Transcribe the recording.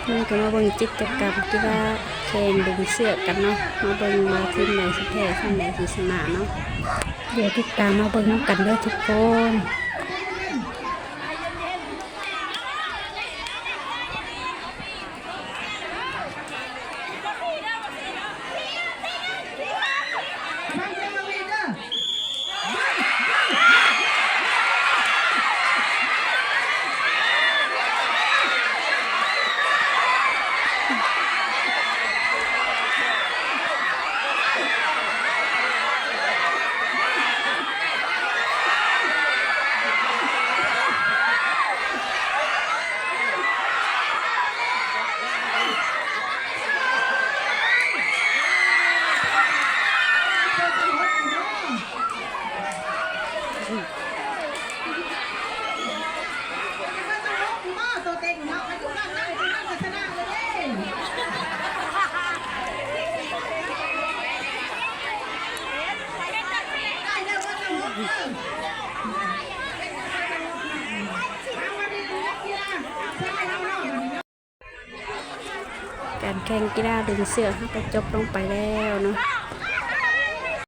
ນີ້ກໍມາເບິ່ງກິດຈະກຳກິລາແຂ່ງດຶງເຊືອກກັນເນາະ ມາເບິ່ງວ່າທີມໃດຊິແພ້ ທີມໃດຊິຊະນະເນາະ. ດຽວຕິດຕາມມາເບິ່ງນຳກັນເດີທຸກຄົນ. ການແຂ່ງກິລາດຶງເຊືອກເຮົາກໍຈົບລົງໄປແລ້ວເນາະ.